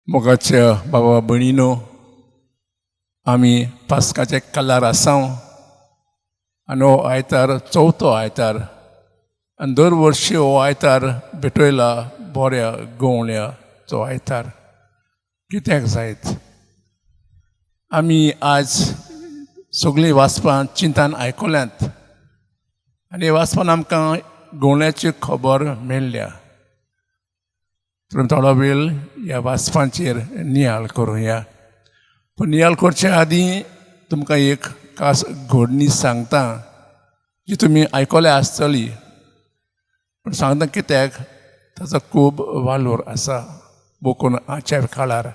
मोगाच्या बाबा भयणीनो, आमी पास्काचे कलार आसाव आनी हो आयतार चवथो आयतार आनी दर वर्शी हो आयतार भेटयला बऱ्या गवळ्याचो आयतार कित्याक जायत. आमी आज सगळीं वाचपां चिंतान आयकल्यांत आनी वाचपान आमकां गवळ्याची खबर मेळ्ळ्या. थोडो वेळ ह्या वाचपांचेर नियाळ करुया, पूण नियाळ करचे आदीं तुमकां एक खास घडणी सांगता जी तुमी आयकल्या आसतली, पूण सांगता कित्याक ताचो खूब वालोर आसा बोकून आजच्या काळार.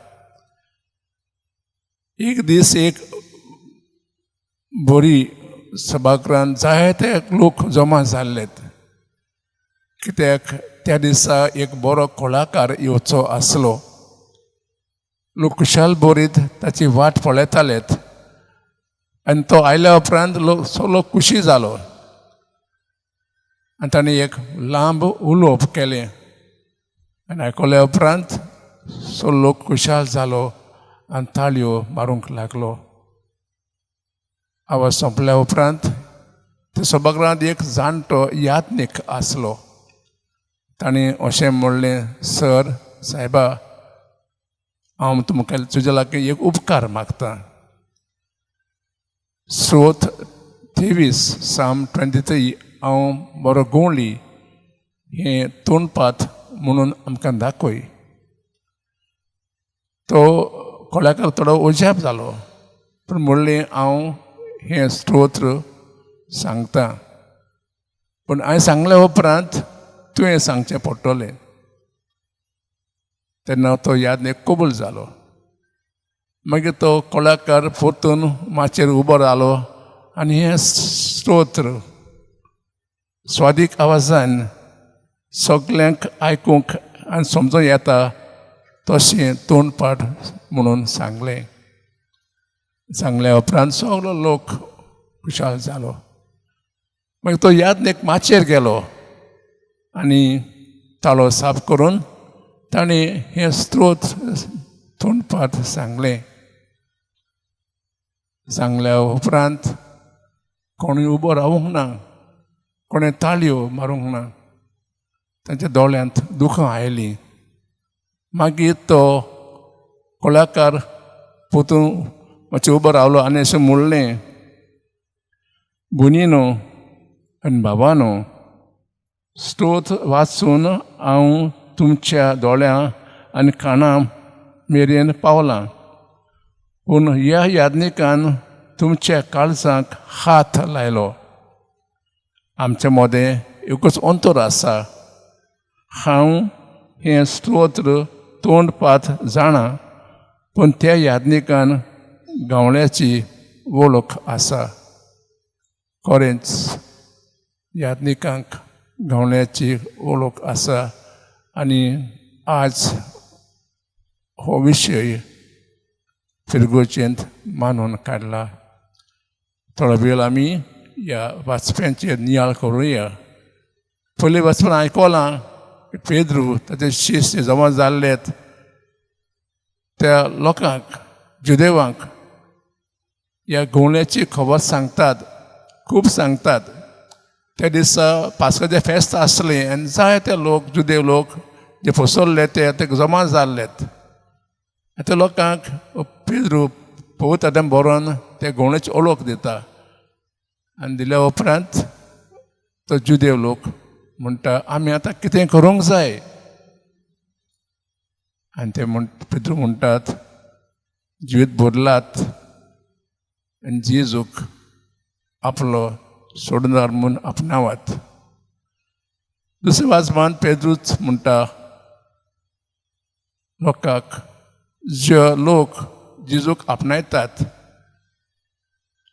एक दीस एक बरी सभागृहांत जायते लोक जमा जाल्लेत, कित्याक त्या दिसा एक बरो कलाकार येवचो आसलो. लोक खुशाल बोरीत ताची वाट पळयतालेत आनी तो आयल्या उपरांत लोक सगळो खुशी जालो आनी ताणें एक लांब उलोवप केलें आनी आयकल्या उपरांत सगळो लोक खुशाल जालो आनी ताळयो मारूंक लागलो. आवाज सोंपल्या उपरांत त्या सभागृहांत एक जाणटो याज्ञीक आसलो. ताणें अशें म्हणलें, सर सायबा, हांव तुमकां तुज्या लागीं एक उपकार मागता. स्रोत 23, साम 23, हांव बरो गवळी हें तोंडपात म्हणून आमकां दाखय. तो कोल्याकार थोडो अजाप जालो, पूण म्हणलें, हांव हें स्तोत्र सांगता, पूण हांवें सांगल्या उपरांत तुवें सांगचें पडटलें. तेन्ना तो यादने कबूल जालो. मागीर तो कलाकार परतून माचयेर उबो रावलो आनी हें स्तोत्र स्वादीक आवाजान सगल्यांक आयकूंक आनी समजूंक येता तशें तोंडपाठ म्हणून सांगलें. सांगल्या उपरांत सगलो लोक खुशाल जालो. मागीर तो यादनेक माचयेर गेलो आनी ताळो साफ करून ताणें हें स्त्रोत तोंडपाठ सांगलें. सांगल्या उपरांत कोणूय उबो रावूंक ना, कोणें ताळयो मारूंक ना, तांच्या दोळ्यांत दुखां आयलीं. मागीर तो कलाकार परतून मातशें उबो रावलो आनी अशें म्हणलें, भयणीनो आनी बाबानो, स्तोत्र वाचून हांव तुमच्या दोळ्यां आनी कानां मेरेन पावलां, पूण ह्या याज्ञिकान तुमच्या काळजाक हात लायलो. आमच्या मदें एकूच अंतर आसा. हांव हें स्तोत्र तोंडपाठ जाणा, पूण त्या याज्ञिकान गावण्याची वळख आसा. खरेंच याज्ञिकांक गावण्याची वळख आसा आनी आज हो विशय फिरगोचेंत मानून काडला. थोडो वेळ आमी ह्या वाचप्यांचेर नियाळ करुया. पयलीं वाचप्यान आयकलां, पेद्रू ताचे शिश्य जमा जाल्लेत त्या लोकांक, जुदेवांक ह्या गवण्याची खबर सांगतात, खूब सांगतात. त्या दिसा पास्काचें फेस्त आसलें आनी जायते लोक, जुदेव लोक जे फसवल्ले ते जमा जाल्लेत. त्या लोकांक पेद्रू पवित्र आत्म्यान बरोवन त्या गवण्याची ओळख दिता आनी दिल्या उपरांत तो जुदेव लोक म्हणटा, आमी आतां कितें करूंक जाय? आनी ते म्हण पेद्रू म्हणटात, जिवीत बदलात आनी जेजूक आपलो सोडणार म्हूण आपणावात. दुसरे वाजमान पेद्रूच म्हणटा लोकांक, जे लोक जेजूक आपणायतात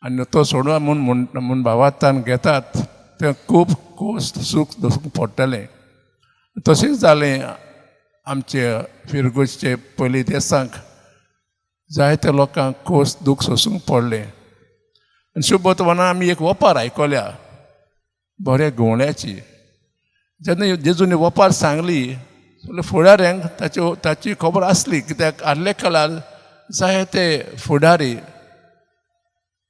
आनी तो सोडवा म्हूण म्हूण भावार्थान घेतात ते खूब कोश्ट सूख दसूंक पडटलें. तशेंच जालें आमचे फिरगोजचे पयलीं देसांक जायत्या लोकांक खोस दूख सोसूंक पडलें. आनी शुभवर्तमानान आमी एक वपार आयकल्या बऱ्या गवळ्याची. जेन्ना जेजून वपार सांगली सगळे फुडाऱ्यांक ताची खबर आसली, कित्याक आदल्या काळार जायते फुडारी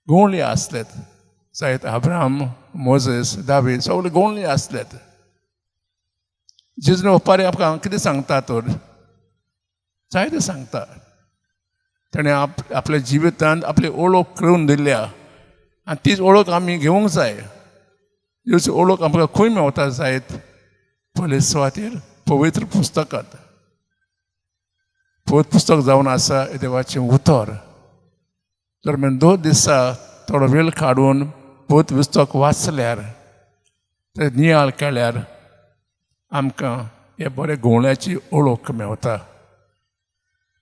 गवळी आसलेत. जायत अब्राहम, मोजेस, दावीद, सगळे गवळी आसलेत. जेजून ओपारी आमकां कितें सांगता तर? जायते सांगता. ताणें आपल्या जिवितांत आपली ओळख करून दिल्या आनी तीच ओळख आमी घेवंक जाय. जेजूची ओळख आमकां खंय मेवता जायत? पयले सुवातेर पवित्र पुस्तकांत. पवित्र पुस्तक जावन आसा देवाचें उतर. जर आमी दोन दिसा थोडो वेळ काडून पवित्र पुस्तक वाचल्यार, ते नियाळ केल्यार, आमकां हे बरे घोवण्याची ओळख मेवता.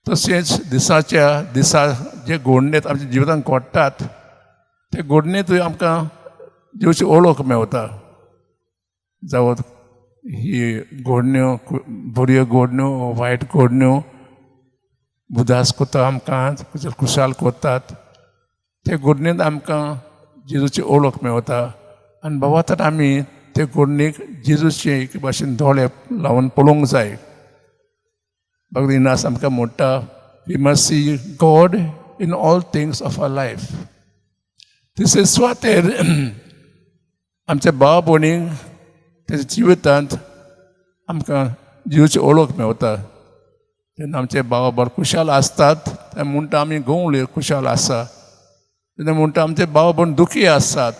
तशेंच दिसाच्या दिसा जे घडणेत आमच्या जिवितांत घडटात, ते घडणेंतूय आमकां देवची ओळख मेवता. जावं ही घडण्यो बऱ्यो घडण्यो, वायट घडण्यो, उदास करता आमकां, खुशाल करतात, ते घडणेंत आमकां जेजूची ओळख मेवता. आनी बाबा, तर आमी ते घडणेक जेजूचे एक भाशेन दोळे लावन पळोवंक जाय. भक्त इनास आमकां म्हणटा, "We must see God in all things of our life." तिसरे सुवातेर आमच्या भाव भयणींक तेच्या जिवितांत आमकां जिवची ओळख मेवता. तेन्ना आमचे भाव बरे खुशाल आसतात ते म्हणटा, आमी गवळी खुशाल आसा. तेन्ना म्हणटा, आमचे भाव भयण दुखी आसात,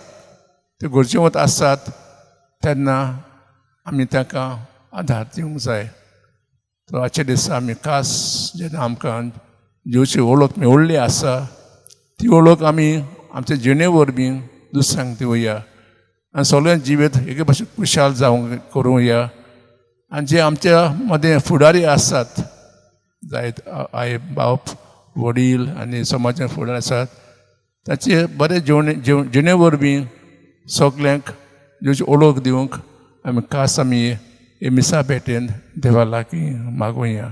ते गरजेवंत आसात, तेन्ना आमी तांकां आदार दिवंक जाय. तर आजच्या दिसा आमी खास जेन्ना आमकां जिवची ओळख मेळिल्ली आसा, ती ओळख आमी आमच्या जिणे वरवीं दुसऱ्यांक दिवया आनी सगळें जिवीत एके भाशेन खुशाल जावंक करुया. आनी जे आमच्या मदें फुडारी आसात, जायत आई बाप, वडील आनी समाजान फुडारी आसात, ताचे बरे जिवणे जिणे वरवीं सगल्यांक जिवची ओळख दिवंक आमी खास आमी हे मिसा भेटेन देवा लागीं मागुया.